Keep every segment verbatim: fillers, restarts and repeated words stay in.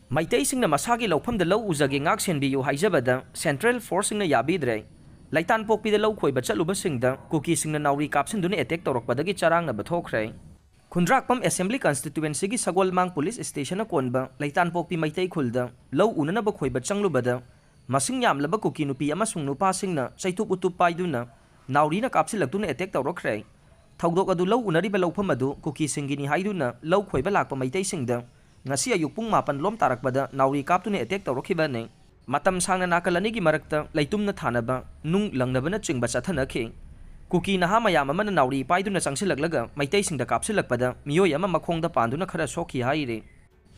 ꯃꯩꯇꯩꯁꯤꯡꯅ ꯃꯁꯥꯒꯤ ꯂꯧꯐꯝꯗ ꯂꯧ ꯎꯖꯒꯦ, ꯉꯥꯛ ꯁꯦꯟꯕꯤꯌꯨ ꯍꯥꯏꯖꯕꯗ ꯁꯦꯟꯇ꯭ꯔꯦꯜ ꯐꯣꯔꯁꯁꯤꯡꯅ ꯌꯥꯕꯤꯗ꯭ꯔꯦ꯫ ꯂꯩꯇꯥꯟꯄꯣꯛꯄꯤꯗ ꯂꯧ ꯈꯣꯏꯕ ꯆꯠꯂꯨꯕꯁꯤꯡꯗ ꯀꯨꯀꯤꯁꯤꯡꯅ ꯅꯥꯎꯔꯤ ꯀꯥꯞꯁꯤꯟꯗꯨꯅ ꯑꯦꯇꯦꯛ ꯇꯧꯔꯛꯄꯗꯒꯤ ꯆꯔꯥꯡꯅꯕ ꯊꯣꯛꯈ꯭ꯔꯦ꯫ ꯈꯨꯟꯗ꯭ꯔꯥꯛꯄꯝ ꯑꯦꯁꯦꯝꯕ꯭ꯂꯤ ꯀꯟꯁꯇꯤꯇ꯭ꯌꯨꯑꯦꯟꯁꯤꯒꯤ ꯁꯒꯣꯜꯃꯥꯡ ꯄꯨꯂꯤꯁ ꯁ꯭ꯇꯦꯁꯟꯅ ꯀꯣꯟꯕ ꯂꯩꯇꯥꯟꯄꯣꯛꯄꯤ ꯃꯩꯇꯩ ꯈꯨꯜꯗ ꯂꯧ ꯎꯅꯅꯕ ꯈꯣꯏꯕ ꯆꯪꯂꯨꯕꯗ ꯃꯁꯤꯡ ꯌꯥꯝꯂꯕ ꯀꯨꯀꯤ ꯅꯨꯄꯤ ꯑꯃꯁꯨꯡ ꯅꯨꯄꯥꯁꯤꯡꯅ ꯆꯩꯇꯨꯞ ꯎꯇꯨꯞ ꯄꯥꯏꯗꯨꯅ ꯅꯥꯎꯔꯤꯅ ꯀꯥꯞꯁꯤꯜꯂꯛꯇꯨꯅ ꯑꯦꯇꯦꯛ ꯇꯧꯔꯛꯈ꯭ꯔꯦ꯫ ꯊꯧꯗꯣꯛ ꯑꯗꯨ ꯂꯧ ꯎꯅꯔꯤꯕ ꯂꯧꯐꯝ ꯑꯗꯨ ꯀꯨꯀꯤꯁꯤꯡꯒꯤꯅꯤ ꯍꯥꯏꯗꯨꯅ ꯂꯧ ꯈꯣꯏꯕ ꯂꯥꯛꯄ ꯃꯩꯇꯩꯁꯤꯡꯗ ꯉꯁꯤ ꯑꯌꯨꯛ ꯄꯨꯡ ꯃꯥꯄꯟ ꯂꯣꯝ ꯇꯥꯔꯛꯄꯗ ꯅꯥꯎꯔꯤ ꯀꯥꯞꯇꯨꯅ ꯑꯦꯇꯦꯛ ꯇꯧꯔꯛꯈꯤꯕꯅꯤ꯫ ꯃꯇꯝ ꯁꯥꯡꯅ ꯅꯥꯀꯜ ꯑꯅꯤꯒꯤ ꯃꯔꯛꯇ ꯂꯩꯇꯨꯝꯅ ꯊꯥꯅꯕ, ꯅꯨꯡ ꯂꯪꯅꯕꯅꯆꯤꯡꯕ ꯆꯠꯊꯅꯈꯤ꯫ ꯀꯨꯀꯤ ꯅꯍꯥ ꯃꯌꯥꯝ ꯑꯃꯅ ꯅꯥꯎꯔꯤ ꯄꯥꯏꯗꯨꯅ ꯆꯪꯁꯤꯜꯂꯛꯂꯒ ꯃꯩꯇꯩꯁꯤꯡꯗ ꯀꯥꯞꯁꯤꯜꯂꯛꯄꯗ ꯃꯤꯑꯣꯏ ꯑꯃ ꯃꯈꯣꯡꯗ ꯄꯥꯟꯗꯨꯅ ꯈꯔ ꯁꯣꯛꯈꯤ ꯍꯥꯏꯔꯤ꯫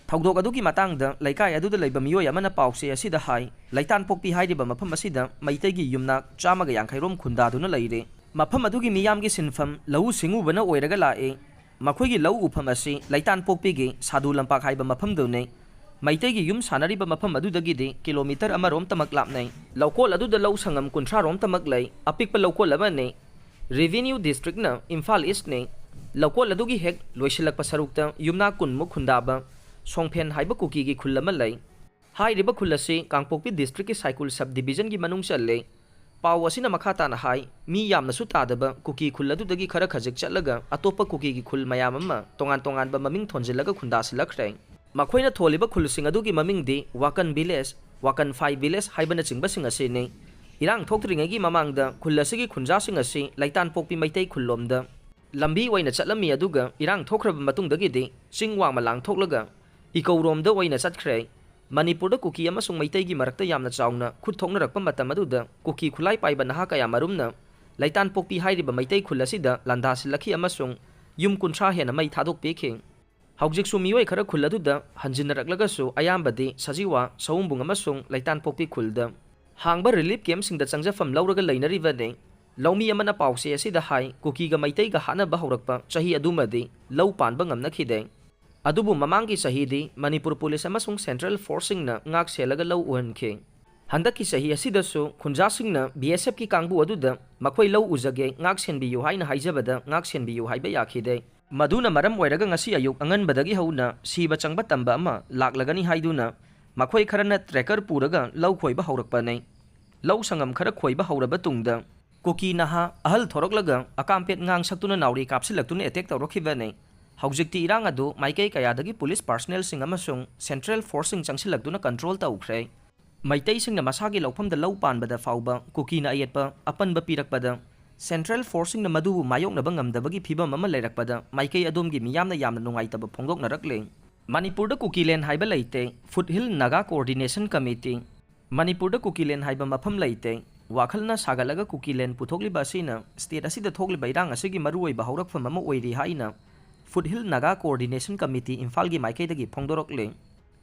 ꯊꯧꯗꯣꯛ ꯑꯗꯨꯒꯤ ꯃꯇꯥꯡꯗ ꯂꯩꯀꯥꯏ ꯑꯗꯨꯗ ꯂꯩꯕ ꯃꯤꯑꯣꯏ ꯑꯃꯅ ꯄꯥꯎꯆꯦ ꯑꯁꯤꯗ ꯍꯥꯏ, ꯂꯩꯇꯥꯟꯄꯣꯛꯄꯤ ꯍꯥꯏꯔꯤꯕ ꯃꯐꯝ ꯑꯁꯤꯗ ꯃꯩꯇꯩꯒꯤ ꯌꯨꯝꯅꯥꯛ ꯆꯥꯝꯃꯒ ꯌꯥꯡꯈꯩ ꯔꯣꯝ ꯈꯨꯟꯗꯥꯗꯨꯅ ꯂꯩꯔꯦ꯫ ꯃꯐꯝ ꯑꯗꯨꯒꯤ ꯃꯤꯌꯥꯝꯒꯤ ꯁꯤꯟꯐꯝ ꯂꯧꯎ ꯁꯤꯡꯎꯕꯅ ꯑꯣꯏꯔꯒ ꯂꯥꯛꯏ꯫ ꯃꯈꯣꯏꯒꯤ ꯂꯧ ꯎꯐꯝ ꯑꯁꯤ ꯂꯩꯇꯥꯟꯄꯣꯛꯄꯤꯒꯤ ꯁꯥꯗꯨ ꯂꯝꯄꯥꯛ ꯍꯥꯏꯕ ꯃꯐꯝꯗꯨꯅꯤ꯫ ꯃꯩꯇꯩꯒꯤ ꯌꯨꯝ ꯁꯥꯟꯅꯔꯤꯕ ꯃꯐꯝ ꯑꯗꯨꯗꯒꯤꯗꯤ ꯀꯤꯂꯣꯃꯤꯇꯔ ꯑꯃꯔꯣꯝꯇꯃꯛ ꯂꯥꯞꯅꯩ꯫ ꯂꯧꯀꯣꯜ ꯑꯗꯨꯗ ꯂꯧ ꯁꯪꯉꯝ ꯀꯨꯟꯊ꯭ꯔꯥ ꯔꯣꯝꯇꯃꯛ ꯂꯩ꯫ ꯑꯄꯤꯛꯄ ꯂꯧꯀꯣꯜ ꯑꯃꯅꯤ꯫ ꯔꯦꯚꯤꯅ꯭ꯌꯨ ꯗꯤꯁꯇ꯭ꯔꯤꯛꯅ ꯏꯝꯐꯥꯜ ꯏꯁꯅꯤ꯫ ꯂꯧꯀꯣꯜ ꯑꯗꯨꯒꯤ ꯍꯦꯛ ꯂꯣꯏꯁꯤꯜꯂꯛꯄ ꯁꯔꯨꯛꯇ ꯌꯨꯝꯅꯥꯛ ꯀꯨꯟꯃꯨꯛ ꯈꯨꯟꯗꯥꯕ ꯁꯣꯡꯐꯦꯟ ꯍꯥꯏꯕ ꯀꯨꯀꯤꯒꯤ ꯈꯨꯜ ꯑꯃ ꯂꯩ꯫ ꯍꯥꯏꯔꯤꯕ ꯈꯨꯜ ꯑꯁꯤ ꯀꯥꯡꯄꯣꯛꯄꯤ ꯗꯤꯁꯇ꯭ꯔꯤꯛꯀꯤ ꯁꯥꯏꯀꯨꯜ ꯁꯕ ꯗꯤꯕꯤꯖꯟꯒꯤ ꯃꯅꯨꯡ ꯆꯜꯂꯤ꯫ ꯄꯥꯎ ꯑꯁꯤꯅ ꯃꯈꯥ ꯇꯥꯅ ꯍꯥꯏ, ꯃꯤ ꯌꯥꯝꯅꯁꯨ ꯇꯥꯗꯕ ꯀꯨꯀꯤ ꯈꯨꯜ ꯑꯗꯨꯗꯒꯤ ꯈꯔ ꯈꯖꯤꯛ ꯆꯠꯂꯒ ꯑꯇꯣꯞꯄ ꯀꯨꯀꯤꯒꯤ ꯈꯨꯜ ꯃꯌꯥꯝ ꯑꯃ ꯇꯣꯉꯥꯟ ꯇꯣꯉꯥꯟꯕ ꯃꯃꯤꯡ ꯊꯣꯟꯖꯤꯜꯂꯒ ꯈꯨꯟꯗꯥꯁꯤꯜꯂꯛꯈ꯭ꯔꯦ꯫ ꯃꯈꯣꯏꯅ ꯊꯣꯜꯂꯤꯕ ꯈꯨꯜꯁꯤꯡ ꯑꯗꯨꯒꯤ ꯃꯃꯤꯡꯗꯤ ꯋꯥꯀꯟ ꯚꯤꯂꯦꯖ, ꯋꯥꯀꯟ ꯐꯥꯏ ꯚꯤꯂꯦꯖ ꯍꯥꯏꯕꯅꯆꯤꯡꯕꯁꯤꯡ ꯑꯁꯤꯅꯤ꯫ ꯏꯔꯥꯡ ꯊꯣꯛꯇ꯭ꯔꯤꯉꯩꯒꯤ ꯃꯃꯥꯡꯗ ꯈꯨꯜ ꯑꯁꯤꯒꯤ ꯈꯨꯟꯖꯥꯁꯤꯡ ꯑꯁꯤ ꯂꯩꯇꯥꯟꯄꯣꯛꯄꯤ ꯃꯩꯇꯩ ꯈꯨꯜꯂꯣꯝꯗ ꯂꯝꯕꯤ ꯑꯣꯏꯅ ꯆꯠꯂꯝꯃꯤ, ꯑꯗꯨꯒ ꯏꯔꯥꯡ ꯊꯣꯛꯈ꯭ꯔꯕ ꯃꯇꯨꯡꯗꯒꯤꯗꯤ ꯆꯤꯡ ꯋꯥꯡꯃ ꯂꯥꯡꯊꯣꯛꯂꯒ ꯏꯀꯧꯔꯣꯝꯗ ꯑꯣꯏꯅ ꯆꯠꯈ꯭ꯔꯦ꯫ ꯃꯅꯤꯄꯨꯔꯗ ꯀꯨꯀꯤ ꯑꯃꯁꯨꯡ ꯃꯩꯇꯩꯒꯤ ꯃꯔꯛꯇ ꯌꯥꯝꯅ ꯆꯥꯎꯅ ꯈꯨꯠ ꯊꯣꯛꯅꯔꯛꯄ ꯃꯇꯝ ꯑꯗꯨꯗ ꯀꯨꯀꯤ ꯈꯨꯠꯂꯥꯏ ꯄꯥꯏꯕ ꯅꯍꯥ ꯀꯌꯥ ꯃꯔꯨꯝꯅ ꯂꯩꯇꯥꯟꯄꯣꯛꯄꯤ ꯍꯥꯏꯔꯤꯕ ꯃꯩꯇꯩ ꯈꯨꯜ ꯑꯁꯤꯗ ꯂꯥꯟꯗꯥꯁꯤꯜꯂꯛꯈꯤ ꯑꯃꯁꯨꯡ ꯌꯨꯝ ꯀꯨꯟꯊ꯭ꯔꯥ ꯍꯦꯟꯅ ꯃꯩ ꯊꯥꯗꯣꯛꯄꯤꯈꯤ꯫ ꯍꯧꯖꯤꯛꯁꯨ ꯃꯤꯑꯣꯏ ꯈꯔ ꯈꯨꯜ ꯑꯗꯨꯗ ꯍꯟꯖꯤꯟꯅꯔꯛꯂꯒꯁꯨ ꯑꯌꯥꯝꯕꯗꯤ ꯁꯖꯤꯋꯥ, ꯁꯋꯨꯝꯕꯨꯡ ꯑꯃꯁꯨꯡ ꯂꯩꯇꯥꯟꯄꯣꯛꯄꯤ ꯈꯨꯜꯗ ꯍꯥꯡꯕ ꯔꯤꯂꯤꯐ ꯀꯦꯝꯞꯁꯤꯡꯗ ꯆꯪꯖꯐꯝ ꯂꯧꯔꯒ ꯂꯩꯅꯔꯤꯕꯅꯤ꯫ ꯂꯧꯃꯤ ꯑꯃꯅ ꯄꯥꯎꯆꯦ ꯑꯁꯤꯗ ꯍꯥꯏ, ꯀꯨꯀꯤꯒ ꯃꯩꯇꯩꯒ ꯍꯥꯠꯅꯕ ꯍꯧꯔꯛꯄ ꯆꯍꯤ ꯑꯗꯨꯃꯗꯤ ꯂꯧ ꯄꯥꯟꯕ ꯉꯝꯅꯈꯤꯗꯦ꯫ ꯑꯗꯨꯕꯨ ꯃꯃꯥꯡꯒꯤ ꯆꯍꯤꯗꯤ ꯃꯅꯤꯄꯨꯔ ꯄꯨꯂꯤꯁ ꯑꯃꯁꯨꯡ ꯁꯦꯟꯇ꯭ꯔꯦꯜ ꯐꯣꯔꯁꯁꯤꯡꯅ ꯉꯥꯛ ꯁꯦꯜꯂꯒ ꯂꯧ ꯎꯍꯟꯈꯤ꯫ ꯍꯟꯗꯛꯀꯤ ꯆꯍꯤ ꯑꯁꯤꯗꯁꯨ ꯈꯨꯟꯖꯥꯁꯤꯡꯅ ꯕꯤ ꯑꯦꯁ ꯑꯦꯐꯀꯤ ꯀꯥꯡꯕꯨ ꯑꯗꯨꯗ ꯃꯈꯣꯏ ꯂꯧ ꯎꯖꯒꯦ, ꯉꯥꯛ ꯁꯦꯟꯕꯤꯌꯨ ꯍꯥꯏꯅ ꯍꯥꯏꯖꯕꯗ ꯉꯥꯛ ꯁꯦꯟꯕꯤꯌꯨ ꯍꯥꯏꯕ ꯌꯥꯈꯤꯗꯦ꯫ ꯃꯗꯨꯅ ꯃꯔꯝ ꯑꯣꯏꯔꯒ ꯉꯁꯤ ꯑꯌꯨꯛ ꯑꯉꯟꯕꯗꯒꯤ ꯍꯧꯅ ꯁꯤꯕ ꯆꯪꯕ ꯇꯝꯕ ꯑꯃ ꯂꯥꯛꯂꯒꯅꯤ ꯍꯥꯏꯗꯨꯅ ꯃꯈꯣꯏ ꯈꯔꯅ ꯇ꯭ꯔꯦꯀꯔ ꯄꯨꯔꯒ ꯂꯧ ꯈꯣꯏꯕ ꯍꯧꯔꯛꯄꯅꯤ꯫ ꯂꯧ ꯁꯪꯉꯝ ꯈꯔ ꯈꯣꯏꯕ ꯍꯧꯔꯕ ꯇꯨꯡꯗ ꯀꯨꯀꯤ ꯅꯍꯥ ꯑꯍꯜ ꯊꯣꯔꯛꯂꯒ ꯑꯀꯥꯝꯄꯦꯠ ꯉꯥꯡ ꯁꯛꯇꯨꯅ ꯅꯥꯎꯔꯤ ꯀꯥꯞꯁꯤꯜꯂꯛꯇꯨꯅ ꯑꯦꯇꯦꯛ ꯇꯧꯔꯛꯈꯤꯕꯅꯤ꯫ ꯍꯧꯖꯤꯛꯇꯤ ꯏꯔꯥꯡ ꯑꯗꯨ ꯃꯥꯏꯀꯩ ꯀꯌꯥꯗꯒꯤ ꯄꯨꯂꯤꯁ ꯄꯥꯔꯁꯅꯦꯜꯁꯤꯡ ꯑꯃꯁꯨꯡ ꯁꯦꯟꯇ꯭ꯔꯦꯜ ꯐꯣꯔꯁꯁꯤꯡ ꯆꯪꯁꯤꯜꯂꯛꯇꯨꯅ ꯀꯟꯇ꯭ꯔꯣꯜ ꯇꯧꯈ꯭ꯔꯦ꯫ ꯃꯩꯇꯩꯁꯤꯡꯅ ꯃꯁꯥꯒꯤ ꯂꯧꯐꯝꯗ ꯂꯧ ꯄꯥꯟꯕꯗ ꯐꯥꯎꯕ ꯀꯨꯀꯤꯅ ꯑꯌꯦꯠꯄ ꯑꯄꯟꯕ ꯄꯤꯔꯛꯄꯗ, ꯁꯦꯟꯇ꯭ꯔꯦꯜ ꯐꯣꯔꯁꯁꯤꯡꯅ ꯃꯗꯨꯕꯨ ꯃꯥꯌꯣꯛꯅꯕ ꯉꯝꯗꯕꯒꯤ ꯐꯤꯕꯝ ꯑꯃ ꯂꯩꯔꯛꯄꯗ ꯃꯥꯏꯀꯩ ꯑꯗꯣꯝꯒꯤ ꯃꯤꯌꯥꯝꯅ ꯌꯥꯝꯅ ꯅꯨꯡꯉꯥꯏꯇꯕ ꯐꯣꯡꯗꯣꯛꯅꯔꯛꯂꯦ꯫ ꯃꯅꯤꯄꯨꯔꯗ ꯀꯨꯀꯤꯂꯦꯟ ꯍꯥꯏꯕ ꯂꯩꯇꯦ, ꯐꯨꯠꯍꯤꯜ ꯅꯥꯒꯥ ꯀꯣꯑꯣꯔꯗꯤꯅꯦꯁꯟ ꯀꯃꯤꯇꯤ꯫ ꯃꯅꯤꯄꯨꯔꯗ ꯀꯨꯀꯤꯂꯦꯟ ꯍꯥꯏꯕ ꯃꯐꯝ ꯂꯩꯇꯦ꯫ ꯋꯥꯈꯜꯅ ꯁꯥꯒꯠꯂꯒ ꯀꯨꯀꯤꯂꯦꯟ ꯄꯨꯊꯣꯛꯂꯤꯕ ꯑꯁꯤꯅ ꯁ꯭ꯇꯦꯠ ꯑꯁꯤꯗ ꯊꯣꯛꯂꯤꯕ ꯏꯔꯥꯡ ꯑꯁꯤꯒꯤ ꯃꯔꯨꯑꯣꯏꯕ ꯍꯧꯔꯛꯐꯝ ꯑꯃ ꯑꯣꯏꯔꯤ ꯍꯥꯏꯅ ꯐꯨꯠꯍꯤꯜ ꯅꯥꯒꯥ ꯀꯣꯑꯣꯔꯗꯤꯅꯦꯁꯟ ꯀꯃꯤꯇꯤ ꯏꯝꯐꯥꯜꯒꯤ ꯃꯥꯏꯀꯩꯗꯒꯤ ꯐꯣꯡꯗꯣꯔꯛꯂꯦ꯫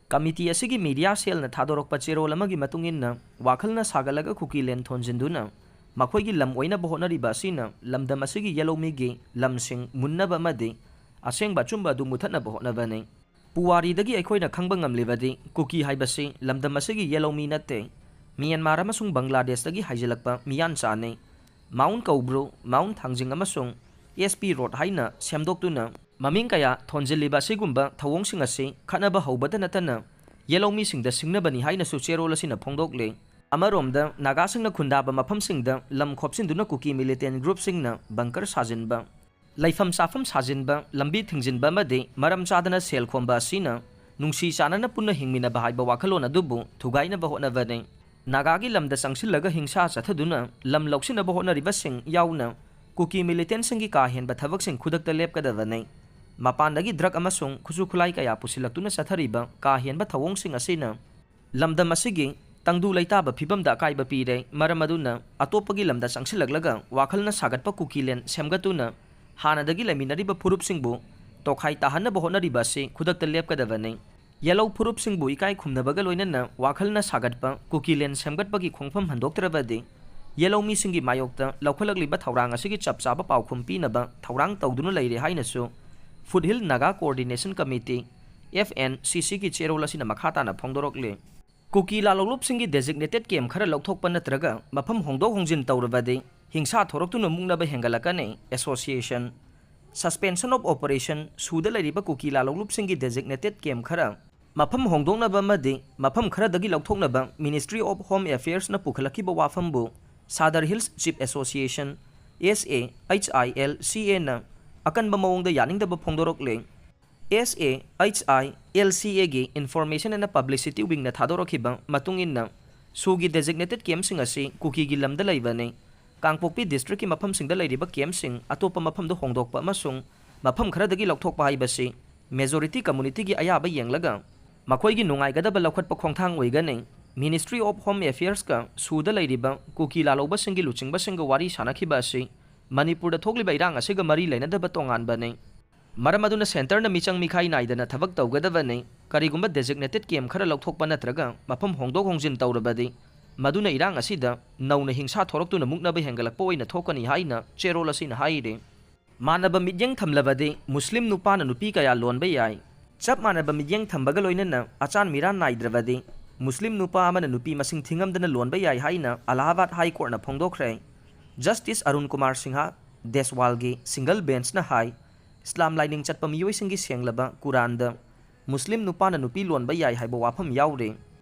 ꯀꯃꯤꯇꯤ ꯑꯁꯤꯒꯤ ꯃꯤꯗꯤꯌꯥ ꯁꯦꯜꯅ ꯊꯥꯗꯣꯔꯛꯄ ꯆꯦꯔꯣꯜ ꯑꯃꯒꯤ ꯃꯇꯨꯡ ꯏꯟꯅ, ꯋꯥꯈꯜꯅ ꯁꯥꯒꯠꯂꯒ ꯀꯨꯀꯤꯂꯦꯟ ꯊꯣꯟꯖꯤꯟꯗꯨꯅ ꯃꯈꯣꯏꯒꯤ ꯂꯝ ꯑꯣꯏꯅꯕ ꯍꯣꯠꯅꯔꯤꯕ ꯑꯁꯤꯅ ꯂꯝꯗꯝ ꯑꯁꯤꯒꯤ ꯌꯦꯜꯍꯧꯃꯤꯒꯤ ꯂꯝꯁꯤꯡ ꯃꯨꯟꯅꯕ ꯑꯃꯗꯤ ꯑꯁꯦꯡꯕ ꯑꯆꯨꯝꯕ ꯑꯗꯨ ꯃꯨꯊꯠꯅꯕ ꯍꯣꯠꯅꯕꯅꯤ꯫ ꯄꯨꯋꯥꯔꯤꯗꯒꯤ ꯑꯩꯈꯣꯏꯅ ꯈꯪꯕ ꯉꯝꯂꯤꯕꯗꯤ ꯀꯨꯀꯤ ꯍꯥꯏꯕꯁꯤ ꯂꯝꯗꯝ ꯑꯁꯤꯒꯤ ꯌꯦꯜꯍꯧꯃꯤ ꯅꯠꯇꯦ, ꯃ꯭ꯌꯥꯟꯃꯥꯔ ꯑꯃꯁꯨꯡ ꯕꯪꯒ꯭ꯂꯥꯗꯦꯁꯇꯒꯤ ꯍꯥꯏꯖꯤꯜꯂꯛꯄ ꯃꯤꯌꯥꯟꯆꯥꯅꯤ꯫ ꯃꯥꯎꯟ ꯀꯧꯕ꯭ꯔꯨ, ꯃꯥꯎꯟ ꯊꯥꯡꯖꯤꯡ ꯑꯃꯁꯨꯡ ꯑꯦꯁ ꯄꯤ ꯔꯣꯗ ꯍꯥꯏꯅ ꯁꯦꯝꯗꯣꯛꯇꯨꯅ ꯃꯃꯤꯡ ꯀꯌꯥ ꯊꯣꯟꯖꯤꯜꯂꯤꯕ ꯑꯁꯤꯒꯨꯝꯕ ꯊꯧꯑꯣꯡꯁꯤꯡ ꯑꯁꯤ ꯈꯠꯅꯕ ꯍꯧꯕꯗ ꯅꯠꯇꯅ ꯌꯦꯜꯍꯧꯃꯤꯁꯤꯡꯗ ꯁꯤꯡꯅꯕꯅꯤ ꯍꯥꯏꯅꯁꯨ ꯆꯦꯔꯣꯜ ꯑꯁꯤꯅ ꯐꯣꯡꯗꯣꯛꯂꯤ꯫ ꯑꯃꯔꯣꯝꯗ ꯅꯥꯒꯥꯁꯤꯡꯅ ꯈꯨꯟꯗꯥꯕ ꯃꯐꯝꯁꯤꯡꯗ ꯂꯝ ꯈꯣꯞꯆꯤꯟꯗꯨꯅ ꯀꯨꯀꯤ ꯃꯤꯂꯤꯇꯦꯟ ꯒ꯭ꯔꯨꯞꯁꯤꯡꯅ ꯕꯪꯀꯔ ꯁꯥꯖꯤꯟꯕ, ꯂꯩꯐꯝ ꯆꯥꯐꯝ ꯁꯥꯖꯤꯟꯕ, ꯂꯝꯕꯤ ꯊꯤꯡꯖꯤꯟꯕ ꯑꯃꯗꯤ ꯃꯔꯝ ꯆꯥꯗꯅ ꯁꯦꯜ ꯈꯣꯝꯕ ꯑꯁꯤꯅ ꯅꯨꯡꯁꯤ ꯆꯥꯟꯅꯅ ꯄꯨꯟꯅ ꯍꯤꯡꯃꯤꯟꯅꯕ ꯍꯥꯏꯕ ꯋꯥꯈꯜꯂꯣꯟ ꯑꯗꯨꯕꯨ ꯊꯨꯒꯥꯏꯅꯕ ꯍꯣꯠꯅꯕꯅꯤ꯫ ꯅꯥꯒꯥꯒꯤ ꯂꯝꯗ ꯆꯪꯁꯤꯜꯂꯒ ꯍꯤꯡꯁꯥ ꯆꯠꯊꯗꯨꯅ ꯂꯝ ꯂꯧꯁꯤꯟꯅꯕ ꯍꯣꯠꯅꯔꯤꯕꯁꯤꯡ ꯌꯥꯎꯅ ꯀꯨꯀꯤ ꯃꯤꯂꯤꯇꯦꯟꯁꯤꯡꯒꯤ ꯀꯥ ꯍꯦꯟꯕ ꯊꯕꯛꯁꯤꯡ ꯈꯨꯗꯛꯇ ꯂꯦꯞꯀꯗꯕꯅꯤ꯫ ꯃꯄꯥꯟꯗꯒꯤ ꯗ꯭ꯔꯒ ꯑꯃꯁꯨꯡ ꯈꯨꯠꯁꯨ ꯈꯨꯠꯂꯥꯏ ꯀꯌꯥ ꯄꯨꯁꯤꯜꯂꯛꯇꯨꯅ ꯆꯠꯊꯔꯤꯕ ꯀꯥ ꯍꯦꯟꯕ ꯊꯧꯑꯣꯡꯁꯤꯡ ꯑꯁꯤꯅ ꯂꯝꯗꯝ ꯑꯁꯤꯒꯤ ꯇꯪꯗꯨ ꯂꯩꯇꯥꯕ ꯐꯤꯕꯝꯗ ꯑꯀꯥꯏꯕ ꯄꯤꯔꯦ꯫ ꯃꯔꯝ ꯑꯗꯨꯅ ꯑꯇꯣꯞꯄꯒꯤ ꯂꯝꯗ ꯆꯪꯁꯤꯜꯂꯛꯂꯒ ꯋꯥꯈꯜꯅ ꯁꯥꯒꯠꯄ ꯀꯨꯀꯤꯂꯦꯟ ꯁꯦꯝꯒꯠꯇꯨꯅ ꯍꯥꯟꯅꯗꯒꯤ ꯂꯩꯃꯤꯟꯅꯔꯤꯕ ꯐꯨꯔꯨꯞꯁꯤꯡꯕꯨ ꯇꯣꯈꯥꯏ ꯇꯥꯍꯟꯅꯕ ꯍꯣꯠꯅꯔꯤꯕ ꯑꯁꯤ ꯈꯨꯗꯛꯇ ꯂꯦꯞꯀꯗꯕꯅꯤ꯫ ꯌꯦꯜꯍꯧ ꯐꯨꯔꯨꯞꯁꯤꯡꯕꯨ ꯏꯀꯥꯏ ꯈꯨꯝꯅꯕꯒ ꯂꯣꯏꯅꯅ ꯋꯥꯈꯜꯅ ꯁꯥꯒꯠꯄ ꯀꯨꯀꯤꯂꯦꯟ ꯁꯦꯝꯒꯠꯄꯒꯤ ꯈꯣꯡꯐꯝ ꯍꯟꯗꯣꯛꯇ꯭ꯔꯕꯗꯤ ꯌꯦꯜꯍꯧꯃꯤꯁꯤꯡꯒꯤ ꯃꯥꯌꯣꯛꯇ ꯂꯧꯈꯠꯂꯛꯂꯤꯕ ꯊꯧꯔꯥꯡ ꯑꯁꯤꯒꯤ ꯆꯞ ꯆꯥꯕ ꯄꯥꯎꯈꯨꯝ ꯄꯤꯅꯕ ꯊꯧꯔꯥꯡ ꯇꯧꯗꯨꯅ ꯂꯩꯔꯦ ꯍꯥꯏꯅꯁꯨ foothill Naga coordination committee, F N C ꯁꯤꯒꯤ ꯆꯦꯔꯣꯜ ꯑꯁꯤꯅ ꯃꯈꯥ ꯇꯥꯅ ꯐꯣꯡꯗꯣꯔꯛꯂꯤ꯫ ꯀꯨꯀꯤ ꯂꯥꯂꯣꯡꯂꯨꯞꯁꯤꯡꯒꯤ ꯗꯦꯖꯤꯒꯅꯦꯇꯦꯗ ꯀꯦꯝꯞ ꯈꯔ ꯂꯧꯊꯣꯛꯄ ꯅꯠꯇ꯭ꯔꯒ ꯃꯐꯝ ꯍꯣꯡꯗꯣꯛ ꯍꯣꯡꯖꯤꯟ ꯇꯧꯔꯕꯗꯤ ꯍꯤꯡꯁꯥ ꯊꯣꯔꯛꯇꯨꯅ ꯃꯨꯛꯅꯕ ꯍꯦꯟꯒꯠꯂꯛꯀꯅꯤ꯫ ꯑꯦꯁꯣꯁꯤꯌꯦꯁꯟ Suspension of Operation, ꯁꯨꯗ ꯂꯩꯔꯤꯕ ꯀꯨꯀꯤ ꯂꯥꯂꯣꯡꯂꯨꯞꯁꯤꯡꯒꯤ designated camp ꯈꯔ ꯃꯐꯝ ꯍꯣꯡꯗꯣꯛꯅꯕ ꯑꯃꯗꯤ ꯃꯐꯝ ꯈꯔꯗꯒꯤ ꯂꯧꯊꯣꯛꯅꯕ Ministry of Home Affairsꯅ ꯄꯨꯈꯠꯂꯛꯈꯤꯕ ꯋꯥꯐꯝꯕꯨ Sadar Hills Chief Association, S A H I L C Aꯅ ꯑꯀꯟꯕ ꯃꯑꯣꯡꯗ ꯌꯥꯅꯤꯡꯗꯕ ꯐꯣꯡꯗꯣꯔꯛꯂꯦ꯫ S A H I L C Aꯒꯤ Information and Publicity Wingꯅ ꯊꯥꯗꯣꯔꯛꯈꯤꯕ ꯃꯇꯨꯡ ꯏꯟꯅ, ꯁꯨꯒꯤ designated campꯁꯤꯡ ꯑꯁꯤ ꯀꯨꯀꯤꯒꯤ ꯂꯝꯗ ꯂꯩꯕꯅꯤ꯫ ꯀꯥꯡꯄꯣꯛꯄꯤ districtꯀꯤ ꯃꯐꯝꯁꯤꯡꯗ ꯂꯩꯔꯤꯕ campꯁꯤꯡ ꯑꯇꯣꯞꯄ ꯃꯐꯝꯗ ꯍꯣꯡꯗꯣꯛꯄ ꯑꯃꯁꯨꯡ ꯃꯐꯝ ꯈꯔꯗꯒꯤ ꯂꯧꯊꯣꯛꯄ ꯍꯥꯏꯕꯁꯤ majority communityꯒꯤ ꯑꯌꯥꯕ ꯌꯦꯡꯂꯒ ꯃꯈꯣꯏꯒꯤ ꯅꯨꯡꯉꯥꯏꯒꯗꯕ ꯂꯧꯈꯠꯄ ꯈꯣꯡꯊꯥꯡ ꯑꯣꯏꯒꯅꯤ꯫ Ministry of Home Affairsꯀ ꯁꯨꯗ ꯂꯩꯔꯤꯕ ꯀꯨꯀꯤ ꯂꯥꯂꯧꯕꯁꯤꯡꯒꯤ ꯂꯨꯆꯤꯡꯕꯁꯤꯡꯒ ꯋꯥꯔꯤ ꯁꯥꯅꯈꯤꯕ ꯑꯁꯤ ꯃꯅꯤꯄꯨꯔꯗ ꯊꯣꯛꯂꯤꯕ ꯏꯔꯥꯡ ꯑꯁꯤꯒ ꯃꯔꯤ ꯂꯩꯅꯗꯕ ꯇꯣꯉꯥꯟꯕꯅꯤ꯫ ꯃꯔꯝ ꯑꯗꯨꯅ centreꯅ ꯃꯤꯆꯪ ꯃꯤꯈꯥꯏ ꯅꯥꯏꯗꯅ ꯊꯕꯛ ꯇꯧꯒꯗꯕꯅꯤ꯫ ꯀꯔꯤꯒꯨꯝꯕ designated camp ꯈꯔ ꯂꯧꯊꯣꯛꯄ ꯅꯠꯇ꯭ꯔꯒ ꯃꯐꯝ ꯍꯣꯡꯗꯣꯛ ꯍꯣꯡꯖꯤꯟ ꯇꯧꯔꯕꯗꯤ, ꯃꯗꯨꯅ ꯏꯔꯥꯡ ꯑꯁꯤꯗ ꯅꯧꯅ ꯍꯤꯡꯁꯥ ꯊꯣꯔꯛꯇꯨꯅ ꯃꯨꯛꯅꯕ ꯍꯦꯟꯒꯠꯂꯛꯄ ꯑꯣꯏꯅ ꯊꯣꯛꯀꯅꯤ ꯍꯥꯏꯅ ꯆꯦꯔꯣꯜ ꯑꯁꯤꯅ ꯍꯥꯏꯔꯤ꯫ ꯃꯥꯟꯅꯕ ꯃꯤꯠꯌꯦꯡ ꯊꯝꯂꯕꯗꯤ ꯃꯨꯁꯂꯤꯝ ꯅꯨꯄꯥꯅ ꯅꯨꯄꯤ ꯀꯌꯥ ꯂꯣꯟꯕ ꯌꯥꯏ꯫ ꯆꯞ ꯃꯥꯟꯅꯕ ꯃꯤꯠꯌꯦꯡ ꯊꯝꯕꯒ ꯂꯣꯏꯅꯅ ꯑꯆꯥꯟ ꯃꯤꯔꯥꯟ ꯅꯥꯏꯗ꯭ꯔꯕꯗꯤ ꯃꯨꯁꯂꯤꯝ ꯅꯨꯄꯥ ꯑꯃꯅ ꯅꯨꯄꯤ ꯃꯁꯤꯡ ꯊꯤꯉꯝꯗꯅ ꯂꯣꯟꯕ ꯌꯥꯏ ꯍꯥꯏꯅ ꯑꯂꯥꯍꯥꯕꯥꯗ High Courtꯅ ꯐꯣꯡꯗꯣꯛꯈ꯭ꯔꯦ꯫ Justice Arun Kumar Singh ꯗꯦꯁꯋꯥꯜꯒꯤ single benchꯅ ꯍꯥꯏ, ꯏꯁꯂꯥꯝ ꯂꯥꯏꯅꯤꯡ ꯆꯠꯄ ꯃꯤꯑꯣꯏꯁꯤꯡꯒꯤ ꯁꯦꯡꯂꯕ ꯀꯨꯔꯥꯟꯗ ꯃꯨꯁꯂꯤꯝ ꯅꯨꯄꯥꯅ ꯅꯨꯄꯤ ꯂꯣꯟꯕ ꯌꯥꯏ ꯍꯥꯏꯕ ꯋꯥꯐꯝ ꯌꯥꯎꯔꯤ꯫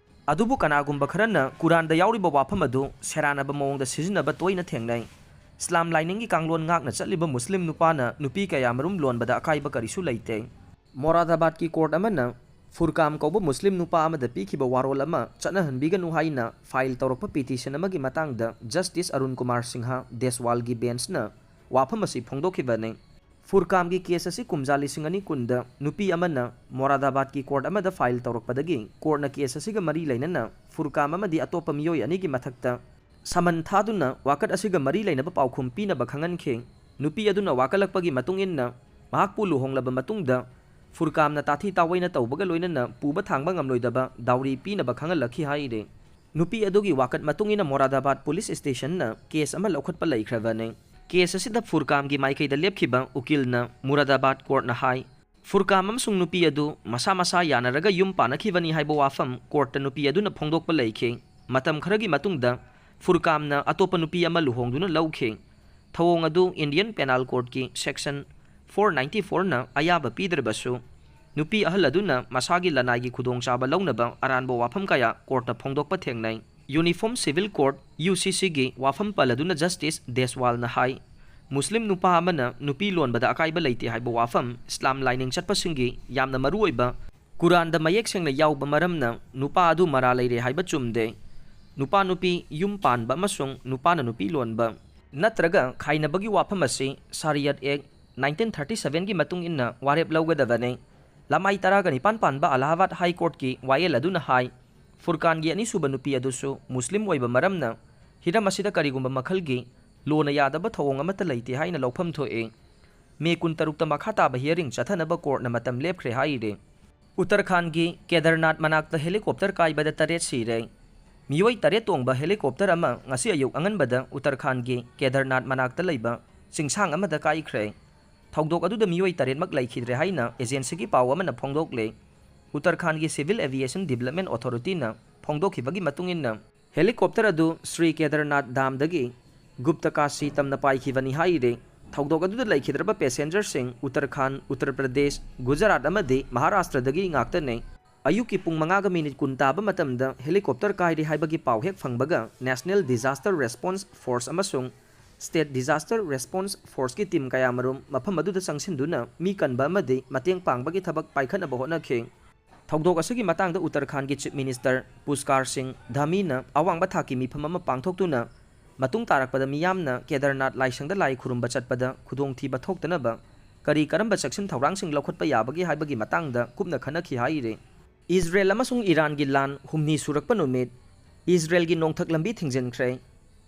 ꯑꯗꯨꯕꯨ ꯀꯅꯥꯒꯨꯝꯕ ꯈꯔꯅ ꯀꯨꯔꯥꯟꯗ ꯌꯥꯎꯔꯤꯕ ꯋꯥꯐꯝ ꯑꯗꯨ ꯁꯦꯔꯥꯟꯅꯕ ꯃꯑꯣꯡꯗ ꯁꯤꯖꯤꯟꯅꯕ ꯇꯣꯏꯅ ꯊꯦꯡꯅꯩ꯫ ꯏꯁꯂꯥꯝ ꯂꯥꯏꯅꯤꯡꯒꯤ ꯀꯥꯡꯂꯣꯟ ꯉꯥꯛꯅ ꯆꯠꯂꯤꯕ ꯃꯨꯁꯂꯤꯝ ꯅꯨꯄꯥꯅ ꯅꯨꯄꯤ ꯀꯌꯥꯃꯔꯨꯝ ꯂꯣꯟꯕꯗ ꯑꯀꯥꯏꯕ ꯀꯔꯤꯁꯨ ꯂꯩꯇꯦ꯫ ꯃꯣꯔꯥꯗꯥꯕꯥꯗꯀꯤ court ꯑꯃꯅ ꯐꯨꯔꯀꯥꯝ ꯀꯧꯕ ꯃꯨꯁꯂꯤꯝ ꯅꯨꯄꯥ ꯑꯃꯗ ꯄꯤꯈꯤꯕ ꯋꯥꯔꯣꯜ ꯑꯃ ꯆꯠꯅꯍꯟꯕꯤꯒꯅꯨ ꯍꯥꯏꯅ file ꯇꯧꯔꯛꯄ petition ꯑꯃꯒꯤ ꯃꯇꯥꯡꯗ Justice ꯑꯔꯨꯟ ꯀꯨꯃꯥꯔ ꯁꯤꯡꯍ ꯗꯦꯁꯋꯥꯜꯒꯤ benchꯅ ꯋꯥꯐꯝ ꯑꯁꯤ ꯐꯣꯡꯗꯣꯛꯈꯤꯕꯅꯤ꯫ ꯐꯨꯔꯀꯥꯝꯒꯤ case ꯑꯁꯤ ꯀꯨꯝꯖꯥ ꯂꯤꯁꯤꯡ ꯑꯅꯤ ꯀꯨꯟꯗ ꯅꯨꯄꯤ ꯑꯃꯅ ꯃꯣꯔꯥꯗꯥꯕꯥꯗꯀꯤ court ꯑꯃꯗ file ꯇꯧꯔꯛꯄꯗꯒꯤ courtꯅ case ꯑꯁꯤꯒ ꯃꯔꯤ ꯂꯩꯅꯅ ꯐꯨꯔꯀꯥꯝ ꯑꯃꯗꯤ ꯑꯇꯣꯞꯄ ꯃꯤꯑꯣꯏ ꯑꯅꯤꯒꯤ ꯃꯊꯛꯇ summon ꯊꯥꯗꯨꯅ ꯋꯥꯀꯠ ꯑꯁꯤꯒ ꯃꯔꯤ ꯂꯩꯅꯕ ꯄꯥꯎꯈꯨꯝ ꯄꯤꯅꯕ ꯈꯪꯍꯟꯈꯤ꯫ ꯅꯨꯄꯤ ꯑꯗꯨꯅ ꯋꯥꯀꯠꯂꯛꯄꯒꯤ ꯃꯇꯨꯡ ꯏꯟꯅ ꯃꯍꯥꯛꯄꯨ ꯂꯨꯍꯣꯡꯂꯕ ꯃꯇꯨꯡꯗ ꯐꯨꯔꯀꯥꯝꯅ ꯇꯥꯊꯤ ꯇꯥꯑꯣꯏꯅ ꯇꯧꯕꯒ ꯂꯣꯏꯅꯅ ꯄꯨꯕ ꯊꯥꯡꯕ ꯉꯝꯂꯣꯏꯗꯕ dowry ꯄꯤꯅꯕ ꯈꯪꯍꯜꯂꯛꯈꯤ ꯍꯥꯏꯔꯤ꯫ ꯅꯨꯄꯤ ꯑꯗꯨꯒꯤ ꯋꯥꯀꯠ ꯃꯇꯨꯡ ꯏꯟꯅ ꯃꯣꯔꯥꯗꯥꯕꯥꯗ police stationꯅ case ꯑꯃ ꯂꯧꯈꯠꯄ ꯂꯩꯈ꯭ꯔꯕꯅꯤ꯫ Case ꯑꯁꯤꯗ ꯐꯨꯔꯀꯥꯝꯒꯤ ꯃꯥꯏꯀꯩꯗ ꯂꯦꯞꯈꯤꯕ ꯎꯀꯤꯜꯅ ꯃꯨꯔꯥꯗꯥꯕꯥꯗ courtꯅ ꯍꯥꯏ, ꯐꯨꯔꯀꯥꯝ ꯑꯃꯁꯨꯡ ꯅꯨꯄꯤ ꯑꯗꯨ ꯃꯁꯥ ꯃꯁꯥ ꯌꯥꯅꯔꯒ ꯌꯨꯝ ꯄꯥꯅꯈꯤꯕꯅꯤ ꯍꯥꯏꯕ ꯋꯥꯐꯝ courtꯇ ꯅꯨꯄꯤ ꯑꯗꯨꯅ ꯐꯣꯡꯗꯣꯛꯄ ꯂꯩꯈꯤ꯫ ꯃꯇꯝ ꯈꯔꯒꯤ ꯃꯇꯨꯡꯗ ꯐꯨꯔꯀꯥꯝꯅ ꯑꯇꯣꯞꯄ ꯅꯨꯄꯤ ꯑꯃ ꯂꯨꯍꯣꯡꯗꯨꯅ ꯂꯧꯈꯤ꯫ ꯊꯧꯑꯣꯡ ꯑꯗꯨ Indian Penal Codeꯀꯤ section four ninety fourꯅ ꯑꯌꯥꯕ ꯄꯤꯗ꯭ꯔꯕꯁꯨ, ꯅꯨꯄꯤ ꯑꯍꯜ ꯑꯗꯨꯅ ꯃꯁꯥꯒꯤ ꯂꯅꯥꯏꯒꯤ ꯈꯨꯗꯣꯡꯆꯥꯕ ꯂꯧꯅꯕ ꯑꯔꯥꯟꯕ ꯋꯥꯐꯝ ꯀꯌꯥ ꯀꯣꯔꯠꯇ ꯐꯣꯡꯗꯣꯛꯄ ꯊꯦꯡꯅꯩ꯫ Uniform Civil Court, UCCꯒꯤ ꯋꯥꯐꯝ ꯄꯜꯂꯗꯨꯅ ꯖꯁꯇꯤꯁ ꯗꯦꯁꯋꯥꯜꯅ ꯍꯥꯏ, ꯃꯨꯁꯂꯤꯝ ꯅꯨꯄꯥ ꯑꯃꯅ ꯅꯨꯄꯤ ꯂꯣꯟꯕꯗ ꯑꯀꯥꯏꯕ ꯂꯩꯇꯦ ꯍꯥꯏꯕ ꯋꯥꯐꯝ ꯏꯁꯂꯥꯝ ꯂꯥꯏꯅꯤꯡ ꯆꯠꯄꯁꯤꯡꯒꯤ ꯌꯥꯝꯅ ꯃꯔꯨꯑꯣꯏꯕ ꯀꯨꯔꯥꯟꯗ ꯃꯌꯦꯛ ꯁꯦꯡꯅ ꯌꯥꯎꯕ ꯃꯔꯝꯅ ꯅꯨꯄꯥ ꯑꯗꯨ ꯃꯔꯥ ꯂꯩꯔꯦ ꯍꯥꯏꯕ ꯆꯨꯝꯗꯦ꯫ ꯅꯨꯄꯥ ꯅꯨꯄꯤ ꯌꯨꯝ ꯄꯥꯟꯕ ꯑꯃꯁꯨꯡ ꯅꯨꯄꯥꯅ ꯅꯨꯄꯤ ꯂꯣꯟꯕ ꯅꯠꯇ꯭ꯔꯒ ꯈꯥꯏꯅꯕꯒꯤ ꯋꯥꯐꯝ ꯑꯁꯤ ꯁꯥꯔꯤꯌꯠ ꯑꯦꯛ nineteen thirty sevenꯒꯤ ꯃꯇꯨꯡ ꯏꯟꯅ ꯋꯥꯔꯦꯞ ꯂꯧꯒꯗꯕꯅꯤ꯫ ꯂꯃꯥꯏ ꯇꯔꯥꯒ ꯅꯤꯄꯥꯟ ꯄꯥꯟꯕ ꯑꯂꯥꯍꯥꯕꯥꯗ ꯍꯥꯏ ꯀꯣꯔꯠꯀꯤ ꯋꯥꯌꯦꯜ ꯑꯗꯨꯅ ꯍꯥꯏ, ꯐꯨꯔꯀꯥꯟꯒꯤ ꯑꯅꯤꯁꯨꯕ ꯅꯨꯄꯤ ꯑꯗꯨꯁꯨ ꯃꯨꯁꯂꯤꯝ ꯑꯣꯏꯕ ꯃꯔꯝꯅ ꯍꯤꯔꯝ ꯑꯁꯤꯗ ꯀꯔꯤꯒꯨꯝꯕ ꯃꯈꯜꯒꯤ ꯂꯣꯅ ꯌꯥꯗꯕ ꯊꯧꯑꯣꯡ ꯑꯃꯠꯇ ꯂꯩꯇꯦ ꯍꯥꯏꯅ ꯂꯧꯐꯝ ꯊꯣꯛꯏ꯫ ꯃꯦ ꯀꯨꯟꯇꯔꯨꯛꯇ ꯃꯈꯥ ꯇꯥꯕ hearing ꯆꯠꯊꯅꯕ ꯀꯣꯔꯠꯅ ꯃꯇꯝ ꯂꯦꯞꯈ꯭ꯔꯦ ꯍꯥꯏꯔꯤ꯫ ꯎꯠꯇꯔꯈꯥꯟꯒꯤ ꯀꯦꯗꯔꯅꯥꯊ ꯃꯅꯥꯛꯇ ꯍꯦꯂꯤꯀꯣꯞꯇꯔ ꯀꯥꯏꯕꯗ ꯇꯔꯦꯠ ꯁꯤꯔꯦ꯫ ꯃꯤꯑꯣꯏ ꯇꯔꯦꯠ ꯇꯣꯡꯕ ꯍꯦꯂꯤꯀꯣꯞꯇꯔ ꯑꯃ ꯉꯁꯤ ꯑꯌꯨꯛ ꯑꯉꯟꯕꯗ ꯎꯠꯇꯔꯈꯥꯟꯒꯤ ꯀꯦꯗꯔꯅꯥꯊ ꯃꯅꯥꯛꯇ ꯂꯩꯕ ꯆꯤꯡꯁꯥꯡ ꯑꯃꯗ ꯀꯥꯏꯈ꯭ꯔꯦ꯫ ꯊꯧꯗꯣꯛ ꯑꯗꯨꯗ ꯃꯤꯑꯣꯏ ꯇꯔꯦꯠꯃꯛ ꯂꯩꯈꯤꯗ꯭ꯔꯦ ꯍꯥꯏꯅ ꯑꯦꯖꯦꯟꯁꯤꯒꯤ ꯄꯥꯎ ꯑꯃꯅ ꯐꯣꯡꯗꯣꯛꯂꯦ꯫ ꯎꯠꯇꯔꯈꯥꯟꯒꯤ Civil Aviation Development Authorityꯅ ꯐꯣꯡꯗꯣꯛꯈꯤꯕꯒꯤ ꯃꯇꯨꯡ ꯏꯟꯅ, ꯍꯦꯂꯤꯀꯣꯞꯇꯔ ꯑꯗꯨ ꯁ꯭ꯔꯤ ꯀꯦꯗꯔꯅꯥꯊ ꯗꯥꯝꯗꯒꯤ ꯒꯨꯞꯇ ꯀꯥꯁꯤ ꯇꯝꯅ ꯄꯥꯏꯈꯤꯕꯅꯤ ꯍꯥꯏꯔꯤ꯫ ꯊꯧꯗꯣꯛ ꯑꯗꯨꯗ ꯂꯩꯈꯤꯗ꯭ꯔꯕ ꯄꯦꯁꯦꯟꯖꯔꯁꯤꯡ ꯎꯠꯇꯔꯈꯥꯟ, ꯎꯠꯇꯔ ꯄ꯭ꯔꯗꯦꯁ, ꯒꯨꯖꯔꯥꯠ ꯑꯃꯗꯤ ꯃꯍꯥꯔꯥꯁꯇ꯭ꯔꯗꯒꯤ ꯉꯥꯛꯇꯅꯤ꯫ ꯑꯌꯨꯛꯀꯤ ꯄꯨꯡ ꯃꯉꯥꯒ ꯃꯤꯅꯤꯠ ꯀꯨꯟ ꯇꯥꯕ ꯃꯇꯝꯗ ꯍꯦꯂꯤꯀꯣꯞꯇꯔ ꯀꯥꯏꯔꯤ ꯍꯥꯏꯕꯒꯤ ꯄꯥꯎ ꯍꯦꯛ ꯐꯪꯕꯒ National Disaster Response Force ꯑꯃꯁꯨꯡ State Disaster Response Forceꯀꯤ team ꯀꯌꯥꯃꯔꯨꯝ ꯃꯐꯝ ꯑꯗꯨꯗ ꯆꯪꯁꯤꯟꯗꯨꯅ ꯃꯤ ꯀꯟꯕ ꯑꯃꯗꯤ ꯃꯇꯦꯡ ꯄꯥꯡꯕꯒꯤ ꯊꯕꯛ ꯄꯥꯏꯈꯠꯅꯕ ꯍꯣꯠꯅꯈꯤ꯫ ꯊꯧꯗꯣꯛ ꯑꯁꯤꯒꯤ ꯃꯇꯥꯡꯗ ꯎꯠꯇꯔꯈꯥꯟꯒꯤ Chief Minister ꯄꯨꯁꯀꯥꯔ ꯁꯤꯡ ꯙꯥꯃꯤꯅ ꯑꯋꯥꯡꯕ ꯊꯥꯛꯀꯤ ꯃꯤꯐꯝ ꯑꯃ ꯄꯥꯡꯊꯣꯛꯇꯨꯅ ꯃꯇꯨꯡ ꯇꯥꯔꯛꯄꯗ ꯃꯤꯌꯥꯝꯅ ꯀꯦꯗꯔꯅꯥꯊ ꯂꯥꯏꯁꯪꯗ ꯂꯥꯏ ꯈꯨꯔꯨꯝꯕ ꯆꯠꯄꯗ ꯈꯨꯗꯣꯡꯊꯤꯕ ꯊꯣꯛꯇꯅꯕ ꯀꯔꯤ ꯀꯔꯝꯕ ꯆꯦꯛꯁꯤꯟ ꯊꯧꯔꯥꯡꯁꯤꯡ ꯂꯧꯈꯠꯄ ꯌꯥꯕꯒꯦ ꯍꯥꯏꯕꯒꯤ ꯃꯇꯥꯡꯗ ꯀꯨꯞꯅ ꯈꯟꯅꯈꯤ ꯍꯥꯏꯔꯤ꯫ ꯏꯖꯔꯦꯜ ꯑꯃꯁꯨꯡ ꯏꯔꯥꯟꯒꯤ ꯂꯥꯟ ꯍꯨꯝꯅꯤ ꯁꯨꯔꯛꯄ ꯅꯨꯃꯤꯠ꯫ ꯏꯖꯔꯦꯜꯒꯤ ꯅꯣꯡꯊꯛ ꯂꯝꯕꯤ ꯊꯤꯡꯖꯤꯟꯈ꯭ꯔꯦ꯫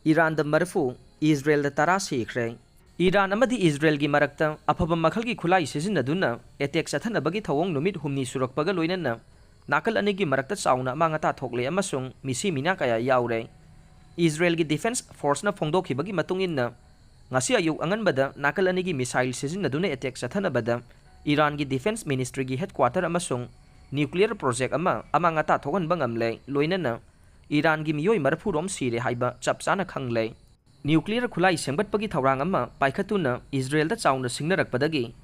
ꯏꯔꯥꯟꯗ ꯃꯔꯤꯐꯨ, ꯏꯖꯔꯦꯜꯗ ꯇꯔꯥ ꯁꯤꯈ꯭ꯔꯦ꯫ ꯏꯔꯥꯟ ꯑꯃꯗꯤ ꯏꯖꯔꯦꯜꯒꯤ ꯃꯔꯛꯇ ꯑꯐꯕ ꯃꯈꯜꯒꯤ ꯈꯨꯠꯂꯥꯏ ꯁꯤꯖꯤꯟꯅꯗꯨꯅ ꯑꯦꯇꯦꯛ ꯆꯠꯊꯅꯕꯒꯤ ꯊꯧꯑꯣꯡ ꯅꯨꯃꯤꯠ ꯍꯨꯝꯅꯤ ꯁꯨꯔꯛꯄꯒ ꯂꯣꯏꯅꯅ ꯅꯥꯀꯜ ꯑꯅꯤꯒꯤ ꯃꯔꯛꯇ ꯆꯥꯎꯅ ꯑꯃꯥꯡ ꯑꯇꯥ ꯊꯣꯛꯂꯦ ꯑꯃꯁꯨꯡ ꯃꯤꯁꯤ ꯃꯤꯅꯥ ꯀꯌꯥ ꯌꯥꯎꯔꯦ꯫ ꯏꯖꯔꯦꯜꯒꯤ ꯗꯤꯐꯦꯟꯁ ꯐꯣꯔꯁꯅ ꯐꯣꯡꯗꯣꯛꯈꯤꯕꯒꯤ ꯃꯇꯨꯡ ꯏꯟꯅ, ꯉꯁꯤ ꯑꯌꯨꯛ ꯑꯉꯟꯕꯗ ꯅꯥꯀꯜ ꯑꯅꯤꯒꯤ ꯃꯤꯁꯥꯏꯜ ꯁꯤꯖꯤꯟꯅꯗꯨꯅ ꯑꯦꯇꯦꯛ ꯆꯠꯊꯅꯕꯗ ꯏꯔꯥꯟꯒꯤ ꯗꯤꯐꯦꯟꯁ ꯃꯤꯅꯤꯁꯇ꯭ꯔꯤꯒꯤ ꯍꯦꯗꯀ꯭ꯋꯥꯇꯔ ꯑꯃꯁꯨꯡ ꯅ꯭ꯌꯨꯀ꯭ꯂꯤꯌꯔ ꯄ꯭ꯔꯣꯖꯦꯛ ꯑꯃ ꯑꯃꯥꯡ ꯑꯇꯥ ꯊꯣꯛꯍꯟꯕ ꯉꯝꯂꯦ, ꯂꯣꯏꯅꯅ ꯏꯔꯥꯟꯒꯤ ꯃꯤꯑꯣꯏ ꯃꯔꯤꯐꯨ ꯔꯣꯝ ꯁꯤꯔꯦ ꯍꯥꯏꯕ ꯆꯞ ꯆꯥꯅ ꯈꯪꯂꯦ꯫ Nuclear ꯈꯨꯠꯂꯥꯏ ꯁꯦꯝꯒꯠꯄꯒꯤ ꯊꯧꯔꯥꯡ ꯑꯃ ꯄꯥꯏꯈꯠꯇꯨꯅ ꯏꯖꯔꯦꯜꯗ ꯆꯥꯎꯅ ꯁꯤꯡꯅꯔꯛꯄꯗꯒꯤ,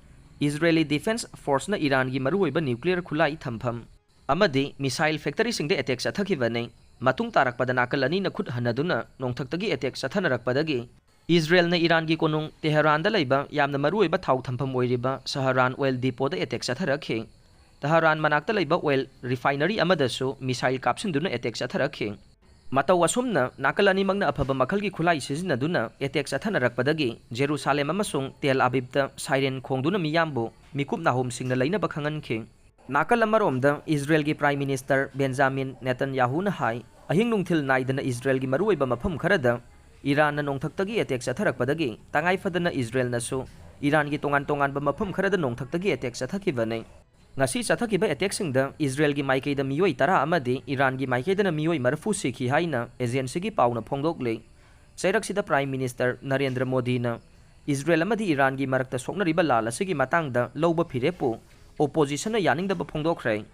ꯏꯖꯔꯦꯂꯤ ꯗꯤꯐꯦꯟꯁ ꯐꯣꯔꯁꯅ ꯏꯔꯥꯟꯒꯤ ꯃꯔꯨꯑꯣꯏꯕ nuclear ꯈꯨꯠꯂꯥꯏ ꯊꯝꯐꯝ ꯑꯃꯗꯤ missile factoryꯁꯤꯡꯗ attack ꯆꯠꯊꯈꯤꯕꯅꯤ꯫ ꯃꯇꯨꯡ ꯇꯥꯔꯛꯄꯗ ꯅꯥꯀꯜ ꯑꯅꯤꯅ ꯈꯨꯠ ꯍꯟꯅꯗꯨꯅ ꯅꯣꯡꯊꯛꯇꯒꯤ attack ꯆꯠꯊꯅꯔꯛꯄꯗꯒꯤ, ꯏꯖꯔꯦꯜꯅ ꯏꯔꯥꯟꯒꯤ ꯀꯣꯅꯨꯡ ꯇꯦꯍꯔꯥꯟꯗ ꯂꯩꯕ ꯌꯥꯝꯅ ꯃꯔꯨꯑꯣꯏꯕ ꯊꯥꯎ ꯊꯝꯐꯝ ꯑꯣꯏꯔꯤꯕ ꯁꯍꯔꯥꯟ oil depotꯗ attack ꯆꯠꯊꯔꯛꯈꯤ꯫ ꯇꯍꯔꯥꯟ ꯃꯅꯥꯛꯇ ꯂꯩꯕ oil refinery ꯑꯃꯗꯁꯨ missile ꯀꯥꯞꯁꯤꯟꯗꯨꯅ attack ꯆꯠꯊꯔꯛꯈꯤ꯫ ꯃꯇꯧ ꯑꯁꯨꯝꯅ ꯅꯥꯀꯜ ꯑꯅꯤꯃꯛꯅ ꯑꯐꯕ ꯃꯈꯜꯒꯤ ꯈꯨꯠꯂꯥꯏ ꯁꯤꯖꯤꯟꯅꯗꯨꯅ attack ꯆꯠꯊꯅꯔꯛꯄꯗꯒꯤ, ꯖꯦꯔꯨꯁꯥꯂꯦꯝ ꯑꯃꯁꯨꯡ ꯇꯦꯜ ꯑꯕꯤꯕꯇ siren ꯈꯣꯡꯗꯨꯅ ꯃꯤꯌꯥꯝꯕꯨ ꯃꯤꯀꯨꯞ ꯅꯥꯍꯣꯝꯁꯤꯡꯅ ꯂꯩꯅꯕ ꯈꯪꯍꯟꯈꯤ꯫ ꯅꯥꯀꯜ ꯑꯃꯔꯣꯝꯗ, ꯏꯖꯔꯦꯜꯒꯤ Prime Minister ꯕꯦꯟꯖꯥꯃꯤꯟ ꯅꯦꯇꯟꯌꯥꯍꯨꯅ ꯍꯥꯏ, ꯑꯍꯤꯡ ꯅꯨꯡꯊꯤꯜ ꯅꯥꯏꯗꯅ ꯏꯖꯔꯦꯜꯒꯤ ꯃꯔꯨꯑꯣꯏꯕ ꯃꯐꯝ ꯈꯔꯗ ꯏꯔꯥꯟꯅ ꯅꯣꯡꯊꯛꯇꯒꯤ attack ꯆꯠꯊꯔꯛꯄꯗꯒꯤ, ꯇꯉꯥꯏ ꯐꯗꯅ ꯏꯖꯔꯦꯜꯅꯁꯨ ꯏꯔꯥꯟꯒꯤ ꯇꯣꯉꯥꯟ ꯇꯣꯉꯥꯟꯕ ꯃꯐꯝ ꯈꯔꯗ ꯅꯣꯡꯊꯛꯇꯒꯤ attack ꯆꯠꯊꯈꯤꯕꯅꯤ꯫ ꯉꯁꯤ ꯆꯠꯊꯈꯤꯕ attackꯁꯤꯡꯗ ꯏꯖꯔꯦꯜꯒꯤ ꯃꯥꯏꯀꯩꯗ ꯃꯤꯑꯣꯏ ꯇꯔꯥ ꯑꯃꯗꯤ ꯏꯔꯥꯟꯒꯤ ꯃꯥꯏꯀꯩꯗꯅ ꯃꯤꯑꯣꯏ ꯃꯔꯤꯐꯨ ꯁꯤꯈꯤ ꯍꯥꯏꯅ agencyꯒꯤ ꯄꯥꯎꯅ ꯐꯣꯡꯗꯣꯛꯂꯤ꯫ ꯆꯩꯔꯛꯁꯤꯗ Prime Minister ꯅꯔꯦꯟꯗ꯭ꯔ ꯃꯣꯗꯤꯅ ꯏꯖꯔꯦꯜ ꯑꯃꯗꯤ ꯏꯔꯥꯟꯒꯤ ꯃꯔꯛꯇ ꯁꯣꯛꯅꯔꯤꯕ ꯂꯥꯜ ꯑꯁꯤꯒꯤ ꯃꯇꯥꯡꯗ ꯂꯧꯕ ꯐꯤꯔꯦꯞꯄꯨ oppositionꯅ ꯌꯥꯅꯤꯡꯗꯕ ꯐꯣꯡꯗꯣꯛꯈ꯭ꯔꯦ꯫